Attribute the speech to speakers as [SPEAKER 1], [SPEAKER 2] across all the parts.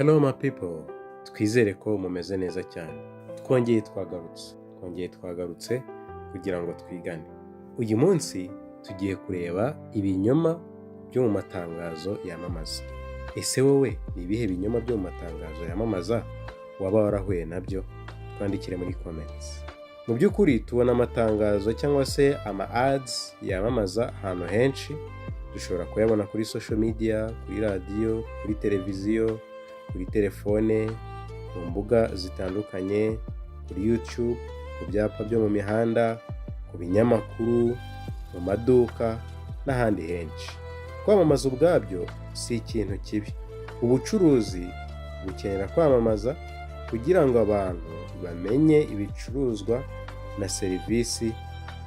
[SPEAKER 1] Hello my people, twizere ko mumeze neza cyane. Twongeye twagarutse kugira ngo twigane. Uyu munsi tugiye kureba ibinyoma byo mu matangazo yamamaza. Ese wowe ni ibihe binyoma byo mu matangazo yamamaza waba warahuye nabyo? Twandikire muri comments. Mu by'ukuri tubona amatangazo cyangwa se ama ads yamamaza ahantu henshi. Dushobora kuyabona kuri social media, kuri radiyo, kuri televiziyo, kuri telefone, ku mbuga zitandukanye, kuri YouTube, ku byapa byo mu mihanda, ku binyamakuru, mu maduka n'ahandi henshi. Kwamamaza ubwabyo si ikintu kibi. Ubucuruzi bukenera kwamamaza kugira ngo abantu bamenye ibicuruzwa na serivisi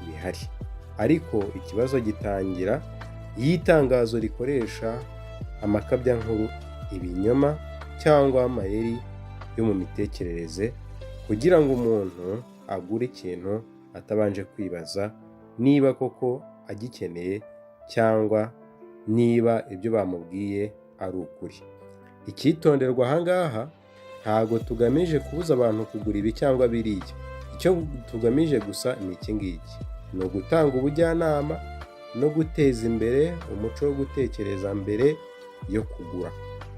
[SPEAKER 1] bihari. Ariko ikibazo gitangira iyo itangazo rikoresha amakabyankuru, ibinyoma cyangwa amayeri yo mu mitekerereze kugira ngo umuntu agure ikintu atabanje kwibaza niba koko agikeneye cyangwa niba ibyo bamubwiye ari ukuri. Icyitonderwa aha ngaha, ntabwo tugamije kubuza abantu kugura ibi cyangwa biriya. Icyo tugamije gusa ni iki ngiki: ni ugutanga ubujyanama no guteza imbere umuco wo gutekereza mbere yo kugura.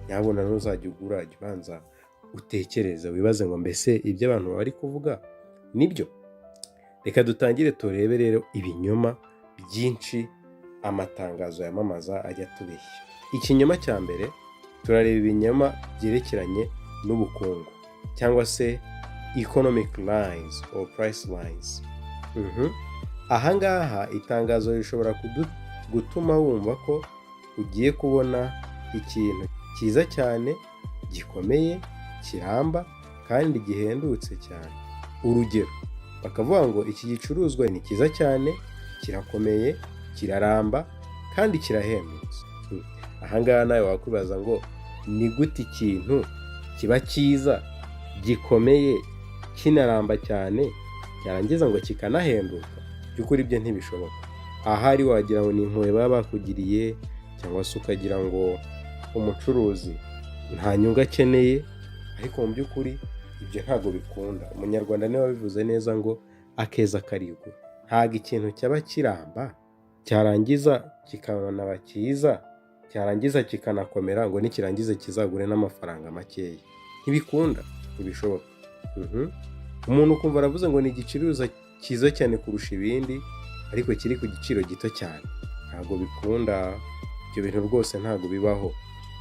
[SPEAKER 1] Nyabuna ntuzajya ugura, jya ubanza utekereze, wibaze ngo: "Mbese ibyo abantu bari kuvuga nibyo?" Reka dutangire turebe rero ibinyoma byinshi amatangazo yamamaza ajya atubeshya. Ikinyoma cya mbere, turareba ibinyoma byerekeranye n'ubukungu cyangwa se economic lies or price lies. Aha ngaha itangazo rishobora gutuma wumva ko ugiye kubona ikintu cyiza cyane, gikomeye, kiramba kandi gihendutse cyane. Urugero, bakavuga ngo iki gicuruzwa ni cyiza cyane, kirakomeye, kiraramba kandi kirahendutse. Aha ngaha nawe wakwibaza ngo: "Ni gute ikintu kiba cyiza, gikomeye, kinaramba cyane, cyarangiza ngo kikanahenduka?" By'ukuri ibyo ntibishoboka. Ahari wagira ngo ni impuhwe baba bakugiriye, cyangwa se ukagira ngo umucuruzi nta nyungu akeneye, ariko mu by'ukuri ibyo ntabwo bikunda. Umunyarwanda niwe wabivuze neza ngo: "Akeza karigura." Ntabwo ikintu cyaba kiramba, cyarangiza kikanaba cyiza, cyarangiza kikanakomera, ngo nikirangiza kizagure n'amafaranga makeya. Ntibikunda, ntibishoboka. Umuntu ukumva aravuze ngo ni igicuruzwa cyiza cyane kurusha ibindi, ariko kiri ku giciro gito cyane. Ntabwo bikunda, ibyo bintu rwose ntabwo bibaho.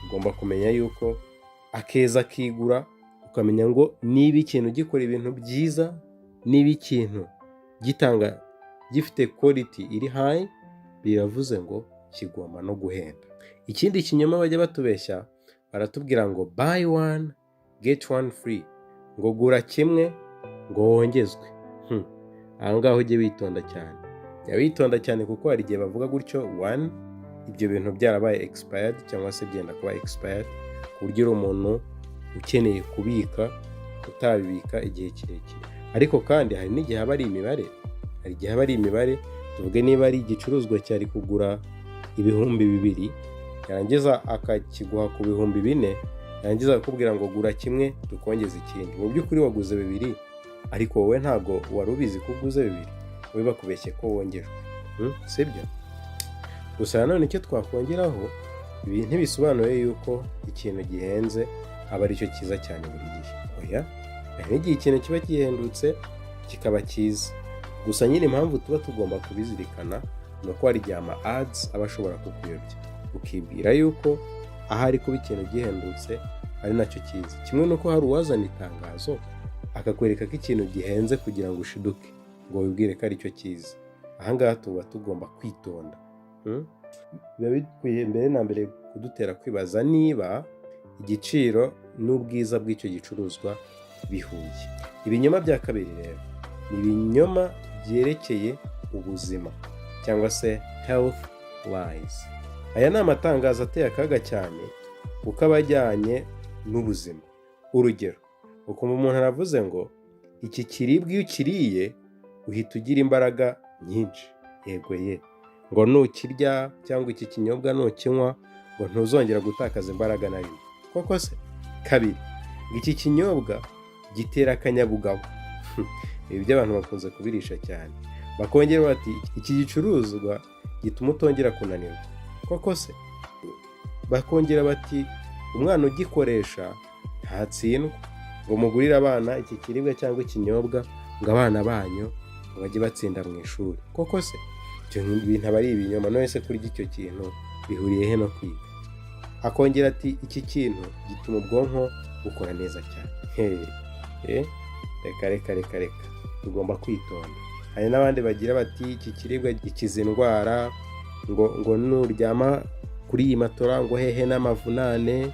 [SPEAKER 1] Ugomba kumenya yuko akeza kigura, ukamenya ngo niba ikintu gikora ibintu byiza, niba ikintu gitanga gifite quality iri high, biravuze ngo kigomba no guhenda. Ikindi kinyoma bajya batubeshya, baratubwira ngo "buy one get one free", ngo gura kimwe ngo wongezwe. Aha ngaha ujye witonda cyane, jya witonda cyane, kuko hari igihe bavuga gutyo one, ibyo bintu byarabaye expired cyangwa se byenda kuba expired, ku buryo uri umuntu ukeneye kubika utabibika igihe kirekire. Ariko kandi hari n'igihe haba ari imibare, hari igihe haba ari imibare. Tuvuge niba ari igicuruzwa cyari kugura 2000, yarangiza akakiguha ku 4000, yarangiza akakubwira ngo gura kimwe tukongeze ikindi. Mu by'ukuri waguze bibiri, ariko wowe ntabwo wari ubizi ko uguze bibiri, wowe bakubeshye ko wongejwe. Sibyo gusa. Nanone icyo twakongeraho, ibi ntibisobanuye yuko ikintu gihenze aba aricyo cyiza cyane buri gihe. Oya, hari n'igihe ikintu kiba gihendutse kikaba cyiza. Gusa nyine impamvu tuba tugomba kubizirikana ni uko hari igihe ama ads aba ashobora kukuyobya, ukibwira yuko ahari kuba ikintu gihendutse ari nacyo cyiza. Kimwe n'uko hari uwazana itangazo akakwereka ko ikintu gihenze kugira ngo ushiduke ngo wibwire ko aricyo cyiza. Aha ngaha tuba tugomba kwitonda. Biba bikwiye mbere na mbere kudutera kwibaza niba igiciro n'ubwiza bw'icyo gicuruzwa bihuye. Ibinyoma bya kabiri rero ni ibinyoma byerekeye ubuzima cyangwa se health lies. Aya ni amatangazo ateye akaga cyane kuko aba ajyanye n'ubuzima. Urugero, ukumva umuntu aravuze ngo iki kiribwa iyo ukiriye uhita ugira imbaraga nyinshi. Yego ye, ngo nukirya cyangwa iki kinyobwa nukinywa ngo ntuzongera gutakaza imbaraga na rimwe. Koko se? Kabiri, ngo iki kinyobwa gitera akanyabugabo. Ibi byo abantu bakunze kubirisha cyane. Bakongera bati: "Iki gicuruzwa gituma utongera kunanirwa." Koko se? Bakongera bati: "Umwana ugikoresha ntatsindwa." Ngo mugurire abana iki kiribwa cyangwa ikinyobwa, ngo abana banyu ngo bajye batsinda mu ishuri. Koko se? Ibyo bintu aba ari ibinyoma. None se kurya icyo kintu bihuriye he no kwiga? Akongera ati: "Iki kintu gituma ubwonko bukora neza cyane." Reka, reka, reka, reka, tugomba kwitonda. Hari n'abandi bagira bati: "Iki kiribwa gikiza indwara," ngo nuryama kuri iyi matora ngo hehe n'amavunane.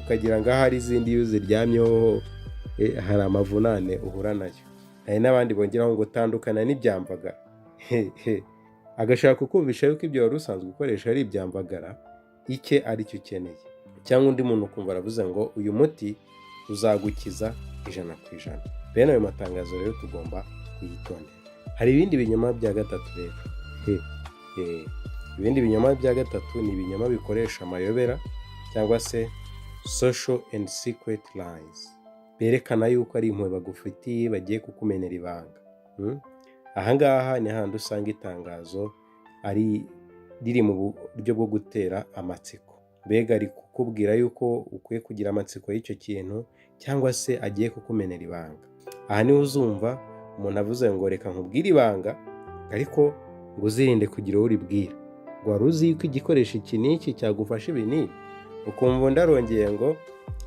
[SPEAKER 1] Ukagira ngo ahari izindi iyo uziryamyeho hari amavunane uhura nayo. Hari n'abandi bongeraho ngo tandukana n'ibyamvagara, agashaka kukumvisha yuko ibyo wari usanzwe ukoresha ari ibyamvagara, icye ari cyo ukeneye. Cyangwa undi muntu ukumva aravuze ngo: "Uyu muti uzagukiza 100%." Bene ayo matangazo rero tugomba kuyitondera. Hari ibindi binyoma bya gatatu rero. Ibindi binyoma bya gatatu ni ibinyoma bikoresha amayobera cyangwa se social and secret lies, berekana yuko ari impuhwe bagufitiye, bagiye kukumenera ibanga. Ahangaha ni hahandi usanga itangazo ari riri mu buryo bwo gutera amatsiko, mbega ari kukubwira yuko ukwiye kugira amatsiko y'icyo kintu, cyangwa se agiye kukumenera ibanga. Aha niho uzumva umuntu avuze ngo: "Reka nkubwire ibanga, ariko ngo uzirinde kugira uwo uribwira," ngo: "Wari uzi yuko igikoresho iki n'iki cyagufasha ibi n'ibi?" Ukumva undi arongeye ngo: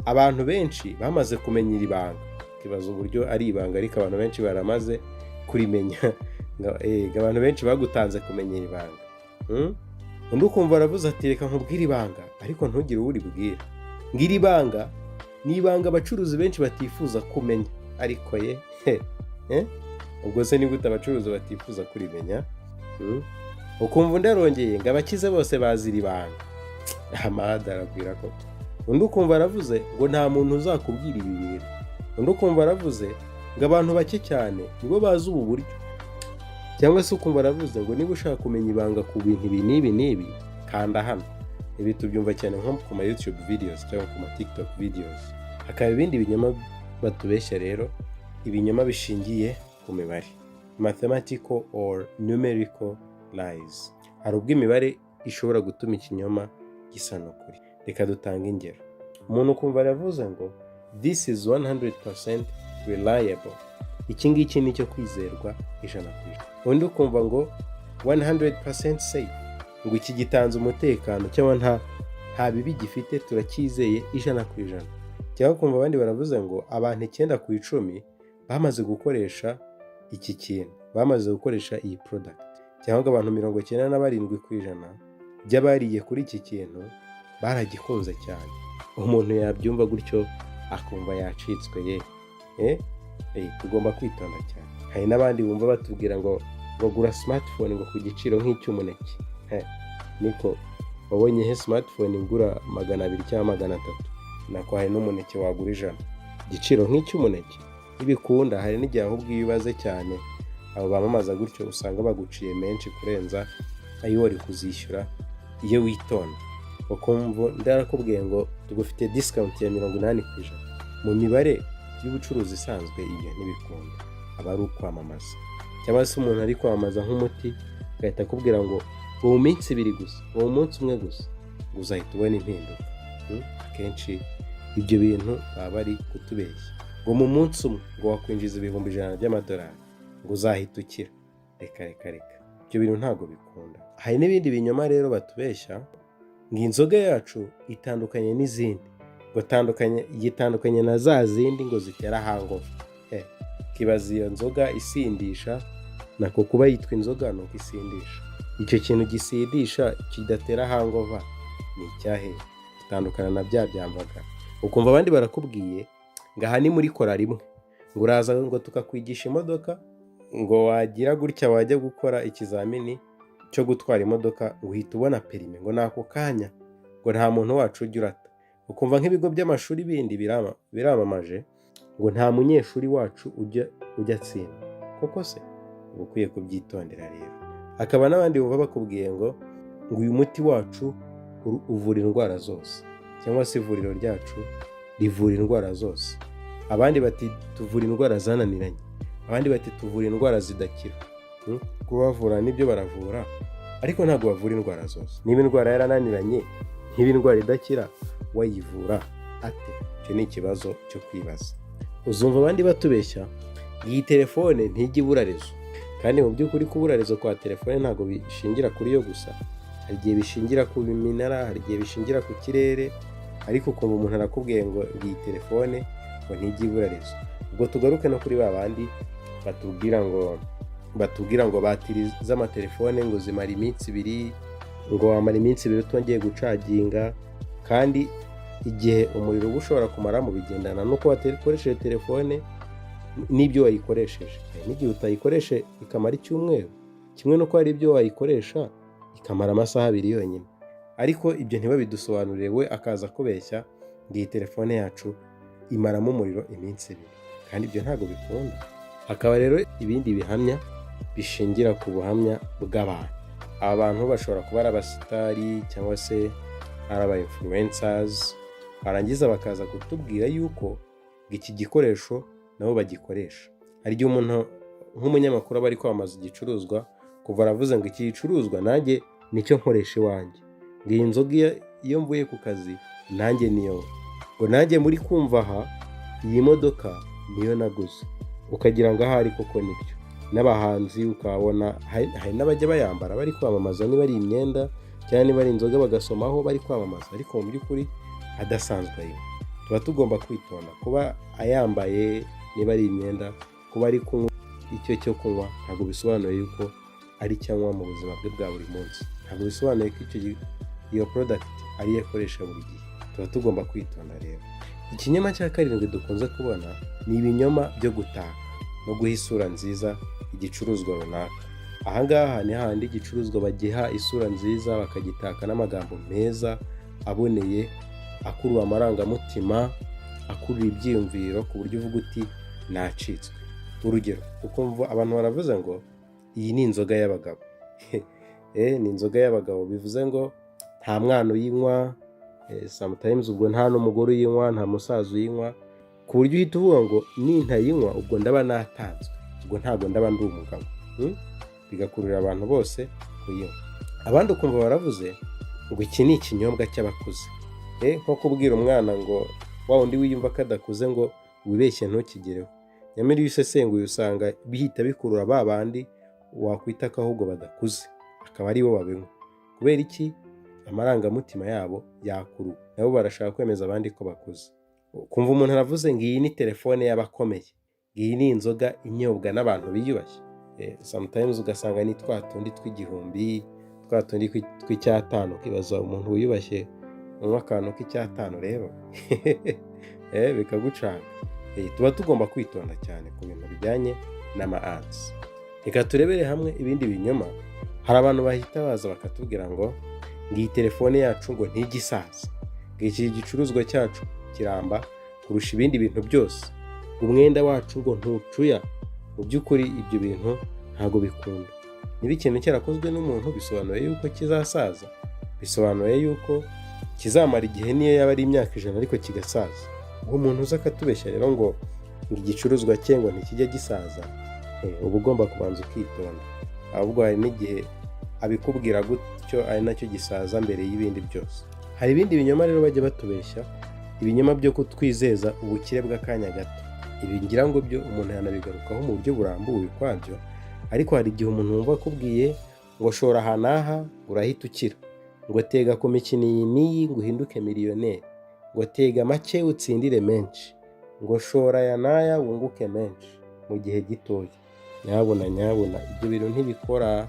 [SPEAKER 1] "Abantu benshi bamaze kumenya iri banga." Ukibaza uburyo ari ibanga ariko abantu benshi baramaze kurimenya, ngo abantu benshi bagutanze kumenya iri banga. Undi ukumva aravuze ati: "Reka nkubwire ibanga, ariko ntugire uwo uribwira," ngo iri banga ni ibanga abacuruzi benshi batifuza kumenya. Ariko ye, ubwo se ni gute abacuruzi batifuza kurimenya? Ukumva undi arongeye ngo: "Abakize bose bazi iri banga." Amahada aragwira koko. Undi ukumva aravuze ngo: "Nta muntu uzakubwira ibi bintu." Undi ukumva aravuze ngo: "Abantu bake cyane nibo bazi ubu buryo." Cyangwa se ukumva aravuze ngo: "Niba ushaka kumenya ibanga ku bintu ibi n'ibi n'ibi, kanda hano." Ibi tubyumva cyane nko ku ma YouTube videos cyangwa ku ma TikTok videos. Hakaba ibindi binyoma batubeshya rero, ibinyoma bishingiye ku mibare, mathematical or numerical lies. Hari ubwo imibare ishobora gutuma ikinyoma gisa n'ukuri. Reka dutange ingero. Umuntu ukumva aravuze ngo: "This is 100% reliable," iki ngiki ni icyo kwizerwa 100%. Undi ukumva ngo: "100% safe," ngo iki gitanze umutekano cyangwa nta bibi gifite, turacyizeye 100%. Cyangwa ukumva abandi baravuze ngo: "Abantu 9 ku 10 bamaze gukoresha iki kintu, bamaze gukoresha iyi product," cyangwa ngo abantu 97% by'abariye kuri iki kintu baragikunze cyane. Umuntu yabyumva gutyo akumva yacitswe ye. Tugomba kwitonda cyane. Hari n'abandi bumva batubwira ngo gura smartphone ngo ku giciro nk'icy'umuneke. Niko wabonye he smartphone igura 200 cyangwa 300? Nako hari n'umuneke wagura 100. Igiciro nk'icy'umuneke ntibikunda. Hari n'igihe ahubwo iyo ubaze cyane abo bamamaza gutyo, usanga baguciye menshi kurenza ayo wari kuzishyura iyo witonda. Ukumva ndarakubwiye ngo: "Tugufite discount ya 80%." Mu mibare y'ubucuruzi isanzwe ibyo ntibikunda, aba ari ukwamamaza. Cyangwa se umuntu ari kwamamaza nk'umuti, agahita akubwira ngo mu minsi 2 gusa, ngo mu munsi umwe gusa, ngo uzahita ubona impinduka. Akenshi ibyo bintu baba bari kutubeshya, ngo mu munsi umwe ngo wakwinjiza 100,000 by'amadolari, ngo uzahita ukira. Reka, reka, reka, ibyo bintu ntabwo bikunda. Hari n'ibindi binyoma rero batubeshya, ngo inzoga yacu itandukanye n'izindi, ngo tandukanye, yitandukanye na za zindi ngo zitera hangover. Ukibaza iyo nzoga isindisha, nako kuba yitwa inzoga ni uko isindisha. Icyo kintu gisindisha kidatera hangover ni icyahe? Gitandukana na bya byambaga. Ukumva abandi barakubwiye ngo aha ni muri kora rimwe, ngo uraza ngo tukakwigisha imodoka, ngo wagira gutya wajya gukora ikizamini cyo gutwara imodoka ngo uhita ubona permis, ngo ni ako kanya, ngo nta muntu wacu ujya urata. Ukumva nk'ibigo by'amashuri bindi biramamaje ngo nta munyeshuri wacu ujya atsinda. Koko se? Uba ukwiye kubyitondera rero. Hakaba n'abandi bumva bakubwiye ngo uyu muti wacu uvura indwara zose. cyangwa se ivuriro ryacu rivura indwara zose. Abandi bati tuvura indwara zananiranye, abandi bati tuvura indwara zidakira. Kuba bavura nibyo, baravura, ariko ntabwo bavura indwara zose. Niba indwara yarananiranye, niba indwara idakira, wayivura ate? Icyo ni ikibazo cyo kwibaza. Uzumva abandi batubeshya, iyi telefone ntijya ibura réseau. Kandi mu by'ukuri kubura réseau kwa telefone ntabwo bishingira kuri yo gusa. Hari igihe bishingira ku minara, hari igihe bishingira ku kirere, ariko ukumva umuntu arakubwiye ngo iyi telefone ngo ntijya ibura réseau. Ubwo tugaruke no kuri ba bandi batubwira ngo batiri z'amatelefone ngo zimara iminsi 2, ngo wamara iminsi 2 utongeye gucaginga. Kandi igihe umuriro uba ushobora kumaramo bigendana n'uko wakoresheje telefone n'ibyo wayikoresheje. Hari n'igihe utayikoreshe ikamara icyumweru, kimwe n'uko hari ibyo wayikoresha ikamara amasaha 2 yonyine. Ariko ibyo ntibabidusobanurire, we akaza kubeshya ngo iyi telefone yacu imaramo umuriro iminsi 2, kandi ibyo ntabwo bikunda. Hakaba rero ibindi bihamya bishingira ku buhamya bw'abantu. Aba bantu bashobora kuba ari abasitari cyangwa se ari aba influencers, barangiza bakaza kutubwira yuko iki gikoresho nabo bagikoresha. Hari igihe umuntu nk'umunyamakuru aba ari kwamamaza igicuruzwa, kuva aravuze ngo iki gicuruzwa nanjye nicyo nkoresha iwanjye, ngo iyi nzoga iyo mvuye ku kazi nanjye niyo, ngo nanjye muri kumva aha iyi modoka niyo naguze, ukagira ngo ahari koko nibyo. N'abahanzi ukabona hari n'abajya bayambara bari kwamamaza, niba ari imyenda cyangwa niba ari inzoga, bagasomaho bari kwamamaza, ariko mu by'ukuri adasanzwe arimo. Tuba tugomba kwitonda. Kuba ayambaye, niba ari imyenda, kuba ari kunywa icyo cyo kunywa, ntabwo bisobanuye yuko ari cyo anywa mu buzima bwe bwa buri munsi. Ntabwo bisobanuye ko iyo product ariyo akoresha buri gihe. Tuba tugomba kwitonda rero. Ikinyoma cya karindwi dukunze kubona ni ibinyoma byo gutaka no guha isura nziza igicuruzwa runaka. Ahangaha ni hahandi igicuruzwa bagiha isura nziza, bakagitaka n'amagambo meza aboneye, akurura amarangamutima, akurura ibyiyumviro, ku buryo uvuga uti nacitswe. Urugero, ukumva abantu baravuze ngo iyi ni inzoga y'abagabo. Ni inzoga y'abagabo, bivuze ngo nta mwana uyinywa, sometimes ubwo nta n'umugore uyinywa, nta musaza uyinywa, ku buryo uhita uvuga ngo nintayinywa ubwo ndaba natanzwe, ubwo ntabwo ndaba ndi umugabo. Bigakururira abantu bose kuyinywa. Abandi ukumva baravuze ngo iki ni ikinyobwa cy'abakuze. Nko kubwira umwana ngo wa wundi wiyumva ko adakuze ngo wibeshye ntukigereho. Nyamara iyo usesenguye usanga bihita bikurura ba bandi wakwita ko ahubwo badakuze, akaba aribo babinywa. Kubera iki? Amarangamutima yabo yakuruwe, nabo barashaka kwemeza abandi ko bakuze. Kumva umuntu aravuze ngo iyi ni telefone y'abakomeye, iyi ni inzoga inyobwa n'abantu biyubashye. Sometimes ugasanga ni twa tundi tw'igihumbi, twa tundi tw'icyatanu, ukibaza umuntu wiyubashye unywa akantu k'icyatanu rero, bikagucanga. Tuba tugomba kwitonda cyane ku bintu bijyanye n'ama ads. Reka turebere hamwe ibindi binyoma. Hari abantu bahita baza bakatubwira ngo iyi telefone yacu ngo ntijya isaza, ngo iki gicuruzwa cyacu kiramba kurusha ibindi bintu byose, umwenda wacu ngo ntucuya. Mu by'ukuri ibyo bintu ntabwo bikunda. Niba ikintu cyarakozwe n'umuntu, bisobanuye yuko kizasaza, bisobanuye yuko kizamara igihe, niyo yaba ari imyaka 100, ariko kigasaza. Uwo muntu uza akatubeshya rero ngo igicuruzwa cye ngo ntikijya gisaza, uba ugomba kubanza ukitonda. Ahubwo hari n'igihe abikubwira gutyo ari nacyo gisaza mbere y'ibindi byose. Hari ibindi binyoma rero bajya batubeshya, ibinyoma byo kutwizeza ubukire bw'akanya gato. Ibi ngira ngo byo umuntu yanabigarukaho mu buryo burambuye ukwabyo, ariko hari igihe umuntu wumva akubwiye ngo shora aha n'aha urahita ukira, ngo tega ku mikino iyi n'iyi ngo uhinduke miliyoneri, ngo tega make utsindire menshi, ngo shora aya n'aya wunguke menshi mu gihe gitoya. Nyabuna nyabuna, ibyo bintu ntibikora.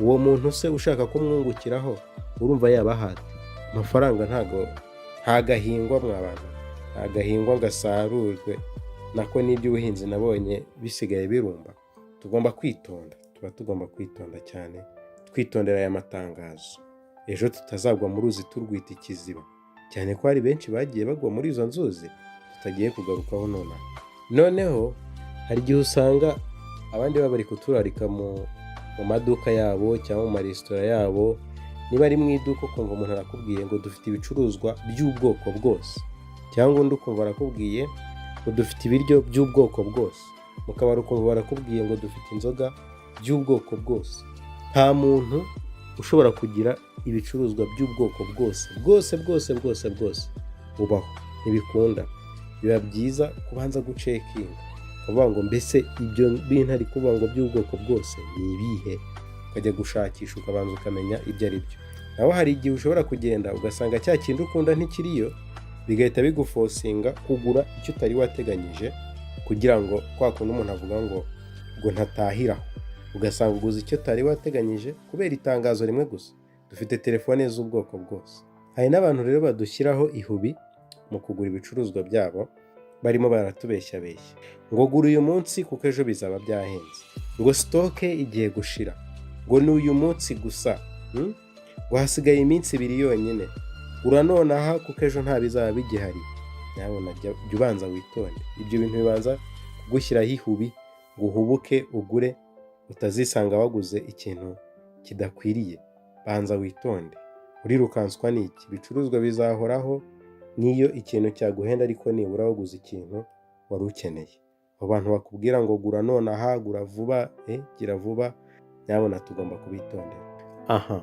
[SPEAKER 1] Uwo muntu se ushaka kumwungukiraho urumva yaba ahate amafaranga? Ntago ntagahingwa mwa bantu, ntagahingwa ngo asarurwe. Nako n'iby'ubuhinzi nabonye bisigaye birumba. Tugomba kwitonda, tuba tugomba kwitonda cyane, twitondera aya matangazo, ejo tutazagwa mu ruzi turwita ikiziba, cyane ko hari benshi bagiye bagwa muri izo nzuzi tutagiye kugarukaho nonaha. Noneho hari igihe usanga abandi baba bari kuturarika mu maduka yabo cyangwa mu maresitora yabo, niba ari ibyo kurya, niba ari ibyo kunywa, Niba ari mu iduka, ukumva umuntu arakubwiye ngo dufite ibicuruzwa by'ubwoko bwose, cyangwa undi ukumva arakubwiye ngo dufite ibiryo by'ubwoko bwose, mu kabari ukumva barakubwiye ngo dufite inzoga by'ubwoko bwose. Nta muntu ushobora kugira ibicuruzwa by'ubwoko bwose bwose bwose bwose bwose bubaho, ntibikunda. Biba byiza kubanza gucheckinga, ukavuga ngo mbese ibyo bintu ari kuvuga ngo by'ubwoko bwose ni ibihe? Ukajya gushakisha, ukabanza ukamenya ibyo ari byo. Naho hari igihe ushobora kugenda ugasanga cya kindi ukunda ntikiriyo, bigahita biguforcinga kugura icyo utari wateganyije, kugira ngo kwa kundi umuntu avuga ngo ntatahiraho, ugasanga uguze icyo utari wateganyije kubera itangazo rimwe gusa. Dufite telefone z'ubwoko bwose. Hari n'abantu rero badushyiraho ihubi mu kugura ibicuruzwa byabo, barimo baratubeshyabeshya ngo gura uyu munsi kuko ejo bizaba byahenze, ngo stock igiye gushira, ngo ni uyu munsi gusa, ngo hasigaye iminsi 2 yonyine, gura nonaha kuko ejo nta bizaba bigihari. Nyabuna jya ubanza witonde. Ibyo bintu bibanza kugushyiraho ihubi ngo uhubuke ugure, utazisanga waguze ikintu kidakwiriye. Banza witonde. Urirukanswa n'iki? Ibicuruzwa bizahoraho, n'iyo ikintu cyaguhenda ariko nibura waguze ikintu wari ukeneye. Abo bantu bakubwira ngo gura nonaha, gura vuba, gira vuba, nyabuna tugomba kubitondera. Aha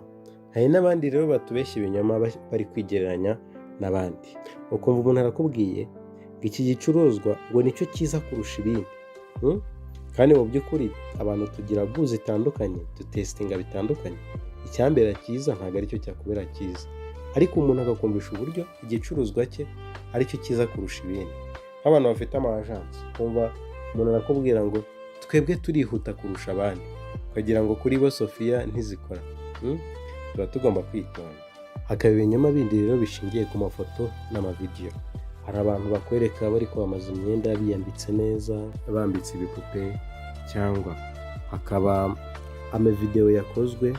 [SPEAKER 1] hari n'abandi rero batubeshya ibinyoma bari kwigereranya n'abandi. Ukumva umuntu arakubwiye ngo iki gicuruzwa ngo nicyo cyiza kurusha ibindi. Kandi mu by'ukuri abantu tugira goût zitandukanye, dutastinga bitandukanye. Icyambera cyiza ntabwo aricyo cyakubera cyiza, ariko umuntu akakumvisha uburyo igicuruzwa cye aricyo cyiza kurusha ibindi. Nk'abantu bafite ama agence, kumva umuntu arakubwira ngo twebwe turihuta kurusha abandi, ukagira ngo kuri bo Sofiya ntizikora. Tuba tugomba kwitonda. Hakaba ibinyoma bindi rero bishingiye ku mafoto n'amavidewo. Hari abantu bakwereka bari kwamamaza imyenda biyambitse neza, bambitse ibipupe, cyangwa hakaba amavidewo yakozwe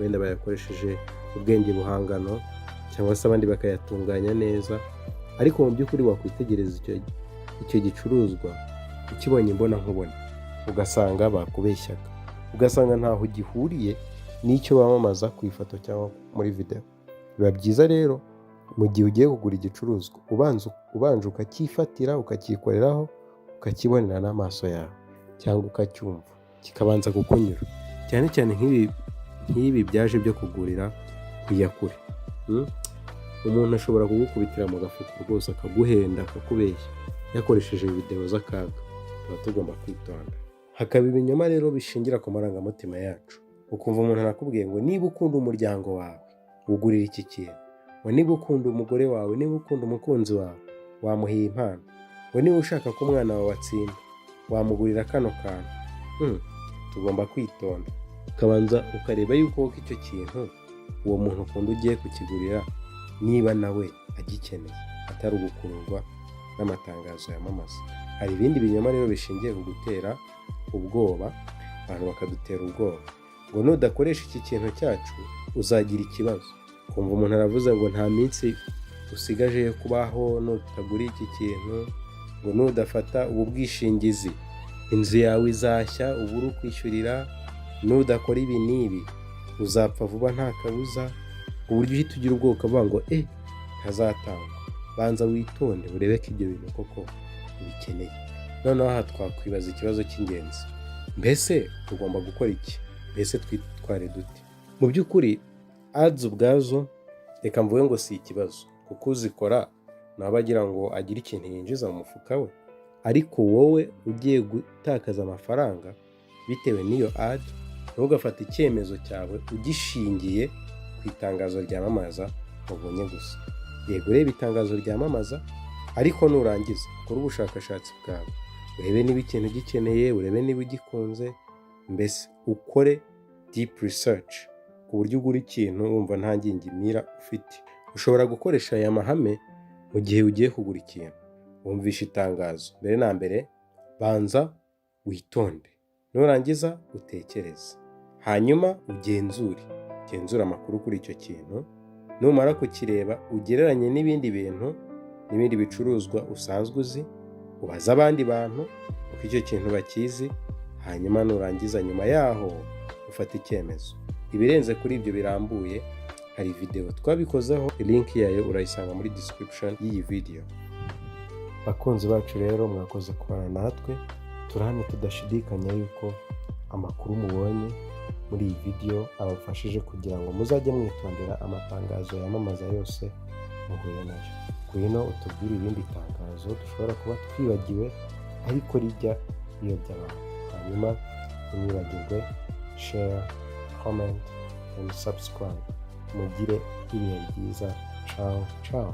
[SPEAKER 1] wenda bayakoresheje ubwenge buhangano, cyangwa se abandi bakayatunganya neza, ariko mu by'ukuri wakwitegereza icyo gicuruzwa ukibonye imbona nkubone, ugasanga bakubeshyaga, ugasanga ntaho gihuriye n'icyo bamamaza ku ifoto cyangwa muri videwo. Biba byiza rero mu gihe ugiye kugura igicuruzwa ubanje ukacyifatira, ukacyikoreraho, ukakibonera n'amaso yawe cyangwa ukacyumva, kikabanza kukunyura, cyane cyane nk'ibi byaje byo kugurira ku iyakure. Umuntu ashobora kugukubitira mu gafuka rwose, akaguhenda, akakubeshya yakoresheje videwo z'akaga. Tuba tugomba kwitonda. Hakaba ibinyoma rero bishingira ku marangamutima yacu. Ukumva umuntu arakubwiye ngo niba ukunda umuryango wawe ugurira iki kintu, ngo niba ukunda umugore wawe, niba ukunda umukunzi wawe wamuha iyi impano, ngo niba ushaka ko umwana wawe atsinda wamugurira kano kantu. Tugomba kwitonda, ukabanza ukareba yuko koko icyo kintu uwo muntu ukunda ugiye kukigurira niba nawe agikeneye, atari ugukururwa n'amatangazo yamamaza. Hari ibindi binyoma rero bishingiye ku gutera ubwoba. Abantu bakadutera ubwoba ngo nudakoresha iki kintu cyacu uzagira ikibazo. Kumva umuntu aravuze ngo nta minsi usigaje yo kubaho nutagura iki kintu, ngo nudafata ubu bwishingizi inzu yawe izashya ubure ukwishyurira, nudakora ibi n'ibi uzapfa vuba nta kabuza, ku buryo uhita ugira ubwoba ukavuga ngo ntazatangwa. Banza witonde, urebe ko ibyo bintu koko ubikeneye. Noneho aha twakwibaza ikibazo cy'ingenzi: mbese tugomba gukora iki? Mbese twitware dute? Mu by'ukuri ads ubwazo, reka mvuge ngo si ikibazo, kuko uzikora nawe agira ngo agire ikintu yinjiza mu mufuka we. Ariko wowe ugiye gutakaza amafaranga bitewe n'iyo ad, ntugafate icyemezo cyawe ugishingiye ku itangazo ryamamaza wabonye gusa. Yego, ureba itangazo ryamamaza, ariko nurangiza ukore ubushakashatsi bwawe, urebe niba ikintu ugikeneye, urebe niba ugikunze, mbese ukore deep research ku buryo ugura ikintu wumva nta ngingimira ufite. Ushobora gukoresha aya mahame mu gihe ugiye kugura ikintu wumvishe itangazo. Mbere na mbere banza witonde, nurangiza utekereze, hanyuma ugenzure amakuru kuri icyo kintu. Numara kukireba, ugereranye n'ibindi bintu, n'ibindi bicuruzwa usanzwe uzi, ubaze abandi bantu uko icyo kintu bakizi, hanyuma nurangiza nyuma yaho ufate icyemezo. Ibirenze kuri ibyo birambuye Hari video twabikozeho, link yayo urayisanga muri description y'iyi video. Bakunzi bacu rero, mwakoze kubana natwe. Turahamya tudashidikanya yuko amakuru mubonye muri iyi video abafashije kugira ngo muzajye mwitondera amatangazo yamamaza yose muhuye nayo. Ngwino utubwire irindi tangazo dushobora kuba twibagiwe ariko rijya riyobya abantu. Hanyuma ntimwibagirwe share, comment and subscribe. Mugire ibihe byiza. Ciao ciao.